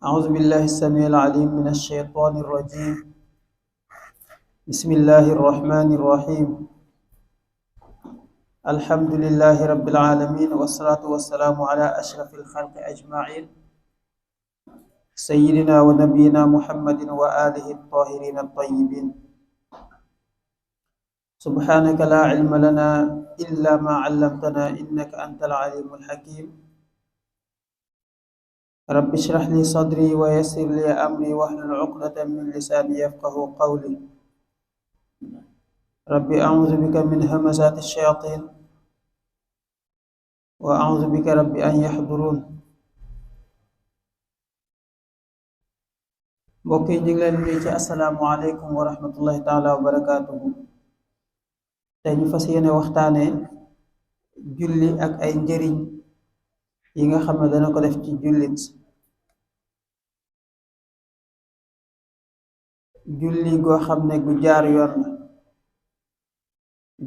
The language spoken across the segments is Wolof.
أعوذ بالله السميع العليم من الشيطان الرجيم. بسم الله الرحمن الرحيم. الحمد لله رب العالمين، والصلاة والسلام على أشرف الخلق أجمعين، سيدنا ونبينا محمد وآله الطاهرين الطيبين. سبحانك لا علم لنا إلا ما علمتنا إنك أنت العليم الحكيم. رب اشرح لي صدري ويسر لي أمري واحلل عقدة من لساني يفقه قولي. رب أعوذ بك من همزات الشياطين وأعوذ بك رب أن يحضرون. mbokk yi ñu ngi leen nuyu ci asalaamualeykum wa rahmatullahi taala wa barakaatuhu. te ñu fas yéene waxtaanee julli ak ay njëriñ yi nga xam ne dana ko def ci jullit. julli goo xam ne gu jaar yoon la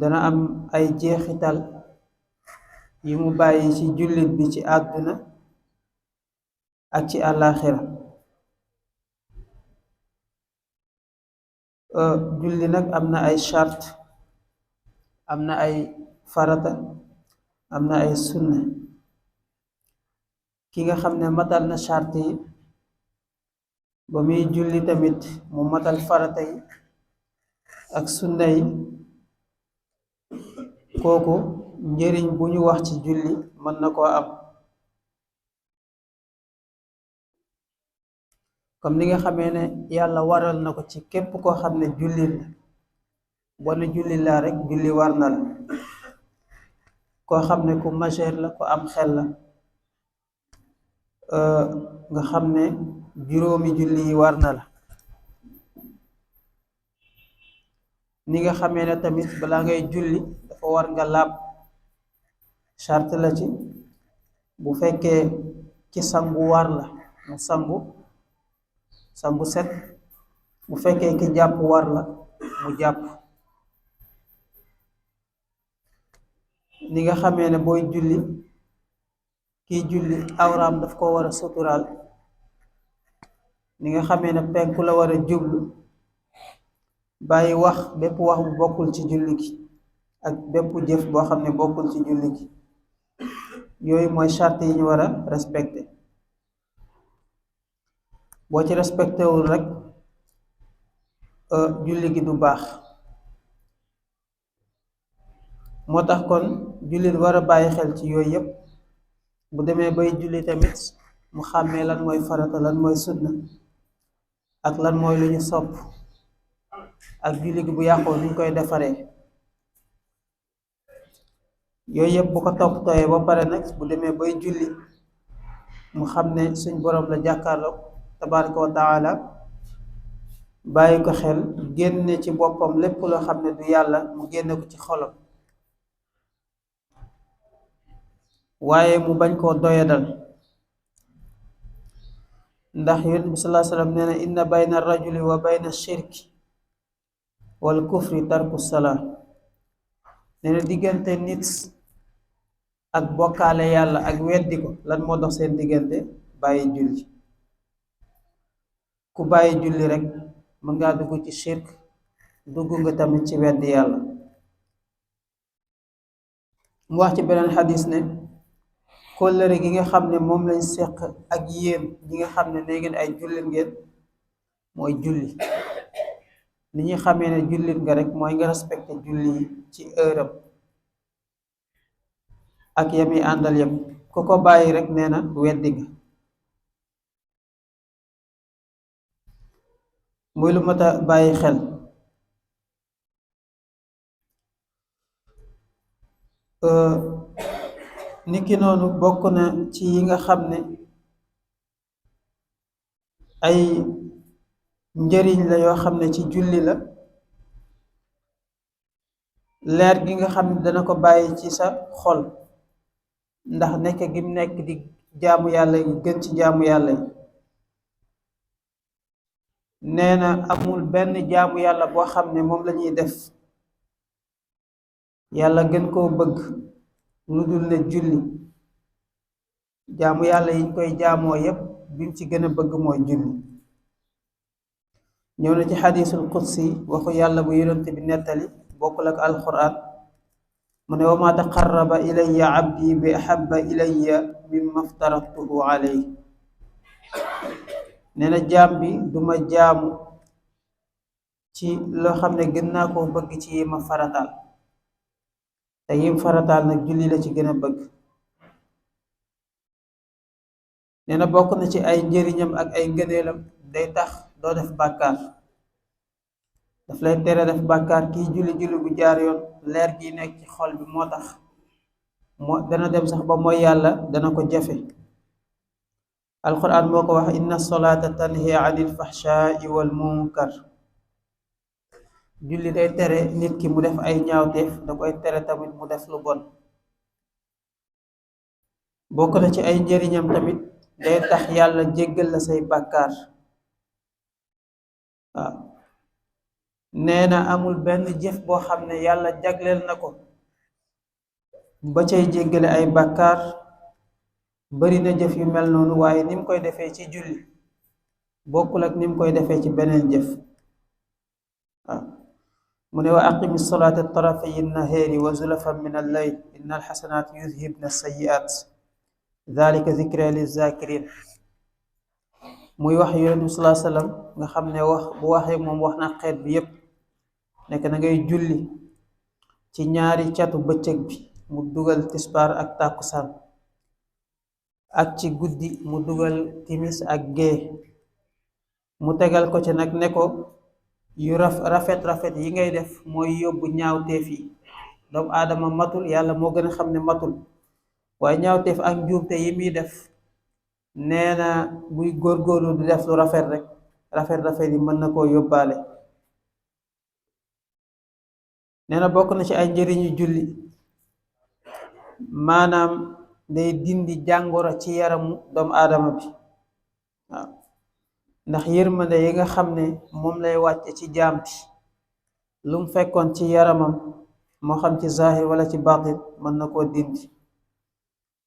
dana am ay jeexital yi mu bàyyi ci jullit bi ci àdduna ak ci àllaaxira. julli nag am na ay charte, am na ay farata, am na ay sunna. ki nga xam ne matal na charte yi ba muy julli tamit mu matal farata yi ak sunna yi, kooku njëriñ bu ñu wax ci julli mën na koo am. comme ni nga xamee ne yàlla waral na ko ci képp koo xam ne jullit la. boo ne julli laa rek julli war na la. koo xam ne ku majeur la, ku am xel la, nga xam ne juróomi julli yi war na la. ni nga xamee ne tamit balaa ngay julli dafa war nga laab, charte la ci. bu fekkee ci sangu war la mu sangu set. bu fekkee ki jàpp war la mu jàpp. ni nga xamee ne booy julli kiy julli awraam daf ko war a suturaal. ni nga xamee ne penku la war a jublu, bàyyi wax bépp wax bu bokkul ci julli gi ak bépp jëf boo xam ne bokkul ci julli gi. yooyu mooy charte yi ñu war a respecté. boo ci respecté wul rek julli gi du baax. moo tax kon jullit war a bàyyi xel ci yooyu yépp. bu demee bay julli tamit mu xàmmee lan mooy farata, lan mooy sunna, ak lan mooy lu ñu sopp, ak julli gi bu yàqoo ni ñu koy defaree. yooyu yépp bu ko toppatooyee ba pare nag bu demee bay julli mu xam ne suñ boroom la jàkkaarloo tabaraka wa taala, bàyyi ko xel, génne ci boppam lépp loo xam ne du yàlla mu génne ko ci xolam. waaye mu bañ koo doyadal, ndax yonent bi sallallahu alayhi wa sallam nee na inna bayna rajuli wa bayna shirki wal kufri tarku salaa. nee na diggante nit ak bokkaale yàlla ak weddi ko lan moo dox seen diggante? bàyyi julli. ku bàyyi julli rek mën ngaa dugg ci shirk, dugg nga tamit ci weddi yàlla. mu wax ci beneen xadis ne kóllëre gi nga xam ne moom lañ seq ak yéen ñi nga xam ne nee ngeen ay jullit ngeen mooy julli. ni ñuy xamee ne jullit nga rek mooy nga respecté julli yi ci heure am ak yami àndal yépp. ku ko bàyyi rek nee na weddi nga. muy lu mat a bàyyi xel. niki noonu bokk na ci yi nga xam ne ay njëriñ la yoo xam ne ci julli la, leer gi nga xam ne dana ko bàyyi ci sa xol, ndax nekk gi mu nekk di jaamu yàlla yi gën ci jaamu yàlla yi. nee na amul benn jaamu yàlla boo xam ne moom lañuy def yàlla gën koo bëgg lu dul ne julli. jaamu yàlla yiñ koy jaamoo yépp bim ci gën a bëgg mooy julli. ñëw na ci xadiisul qudsi waxu yàlla bu yonent bi nettali bokkul ak alquran mu ne wa ma taqarraba ilayya abdi bi ahabba ilayya mimma aftaratuhu alayhi. nee na jaam bi duma jaamu ci loo xam ne gën naa koo bëgg ci yima farataal, te yim farataal nag julli la ci gën a bëgg. nee na bokk na ci ay njëriñam ak ay ngëneelam day tax doo def bàkkaar, daf lay tere def bàkkaar. kii julli julli bu jaar yoon leer gi nekk ci xol bi moo tax dana dem sax ba mooy yàlla dana ko jafe. alquran moo ko wax inna solata tanhi anil fahshaai wal munkar. julli day tere nit ki mu def ay ñaawteef, da koy tere tamit mu def lu bon. bokk na ci ay njëriñam tamit day tax yàlla jéggal la say bàkkaar. waaw nee na amul benn jëf boo xam ne yàlla jagleel na ko ba cay jéggale ay bàkkaar. bari na jëf yu mel noonu waaye ni mu koy defee ci julli bokkul ak ni mu koy defee ci beneen jëf. waaw mu ne wa aqimi salaata tarafayi nahaari wa zulafan min al-layl inna alxasanaat yudhibna sayyi'aat dalika zikra lizakirin. muy wax yonent bi salaa sallam nga xam ne wax bu waxee moom wax na xeet bi yépp nekk na ngay julli ci ñaari catu bëccëg bi mu dugal tisbaar ak tàkkusaan, ak ci guddi mu dugal timis ak gée. mu tegal ko ci nag ne ko yu rafet rafet yi ngay def mooy yóbbu ñaawteef yi. doomu aadama matul, yàlla moo gën a xam ne matul, waaye ñaawteef ak njuumte yi muy def nee na buy góorgóorlu di def lu rafet rek rafet rafet yi mën na koo yóbbaale. nee na bokk na ci ay njëriñu julli maanaam day dindi jàngoro ci yaramu doomu aadama bi. waaw ndax yërmande yi nga xam ne moom lay wàcce ci jaam bi lu mu fekkoon ci yaramam moo xam ci zahir wala ci baatin mën na koo dindi.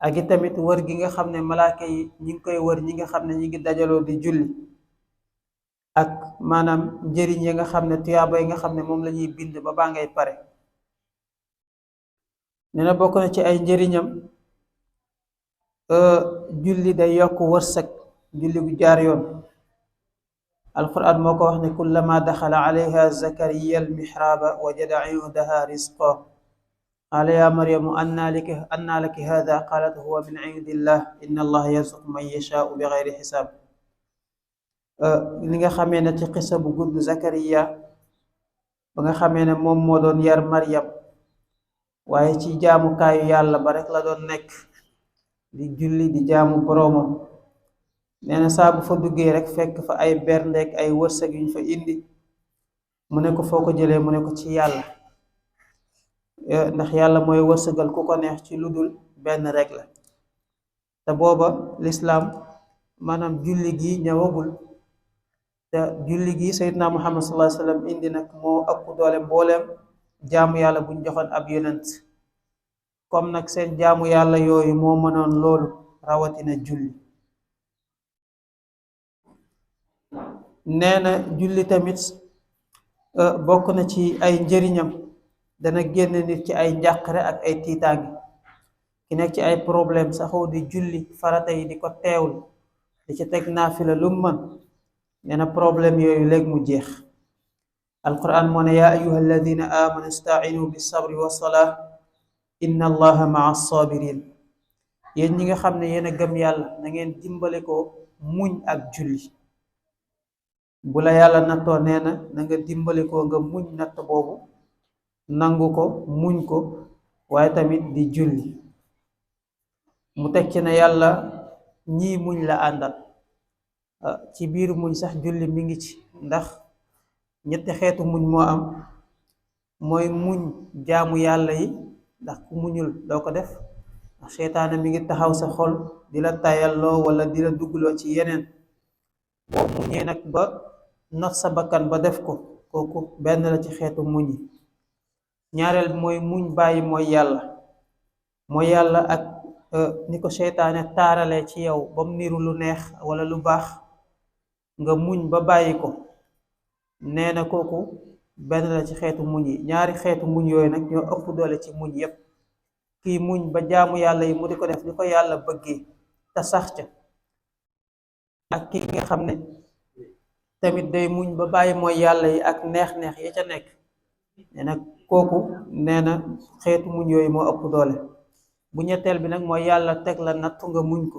ak i tamit wër gi nga xam ne malaaka yi ñi ngi koy wër ñi nga xam ne ñi ngi dajaloo di julli, ak maanaam njëriñ yi nga xam ne tuyaaba yi nga xam ne moom la ñuy bind ba baa ngay pare. nee na bokk na ci ay njëriñam julli day yokk wërsëg, julli bu jaar yoon. alquran moo ko wax ne kullama daxala alayha zakariya almihraaba wajada indaha rizqa qaala yaa maryamu annaa laki haada qaalat huwa min indillah inna allaha yarzuqu man yashaau bi gayri xisaab. li nga xamee ne ci xisa bu gudd Zakariya ba nga xamee ne moom moo doon yar Maryam, waaye ci jaamukaayu yàlla ba rek la doon nekk di julli di jaamu boroomam. nee na saa bu fa duggee rek fekk fa ay berndeek ay wërsëg yuñ fa indi. mu ne ko foo ko jëlee, mu ne ko ci yàlla, ndax yàlla mooy wërsëgal ku ko neex ci lu dul benn rek la. te booba lislaam maanaam julli gi ñëwagul, te julli gi Seydina Muhammad sallallahu alayhi wa sallam indi nag moo ëpp doole mbooleem jaamu yàlla buñ joxoon ab yonent. comme nag seen jaamu yàlla yooyu moo mënoon loolu, rawatina julli. nee na julli tamit bokk na ci ay njëriñam dana génn nit ci ay njàqare ak ay tiitaangi. ki nekk ci ay problème saxoo di julli farata yi di ko teewul di ci teg naafila lu mën, nee na problème yooyu léegi mu jeex. alquran moo ne yaa ayuha alladina amanu istainu bisabri wassalaa inna allaha maa sabirin. yéen ñi nga xam ne yéen a gëm yàlla na ngeen dimbale ko muñ ak julli. bu la yàlla nattoo nee na na nga dimbale ko nga muñ natt boobu, nangu ko muñ ko, waaye tamit di julli. mu teg ci ne yàlla ñii muñ la àndal. ci biir muñ sax julli mi ngi ci, ndax ñetti xeetu muñ moo am. mooy muñ jaamu yàlla yi, ndax ku muñul doo ko def, ndax seytaane mi ngi taxaw sa xol di la tayalloo wala di la duggloo ci yeneen. boo muñee nag ba not sa bakkan ba def ko, kooku benn la ci xeetu muñ yi. ñaareel bi mooy muñ bàyyi mooy yàlla ak ni ko seytaane taaralee ci yow ba mu niru lu neex wala lu baax nga muñ ba bàyyi ko, nee na kooku benn la ci xeetu muñ yi. ñaari xeetu muñ yooyu nag ñoo ëpp doole ci muñ yépp. kii muñ ba jaamu yàlla yi mu di ko def ni ko yàlla bëggee te sax ca, ak kii nga xam ne tamit day muñ ba bàyyi mooy yàlla yi ak neex-neex ya ca nekk, nee na kooku nee na xeetu muñ yooyu moo ëpp doole. bu ñetteel bi nag mooy yàlla teg la nattu nga muñ ko.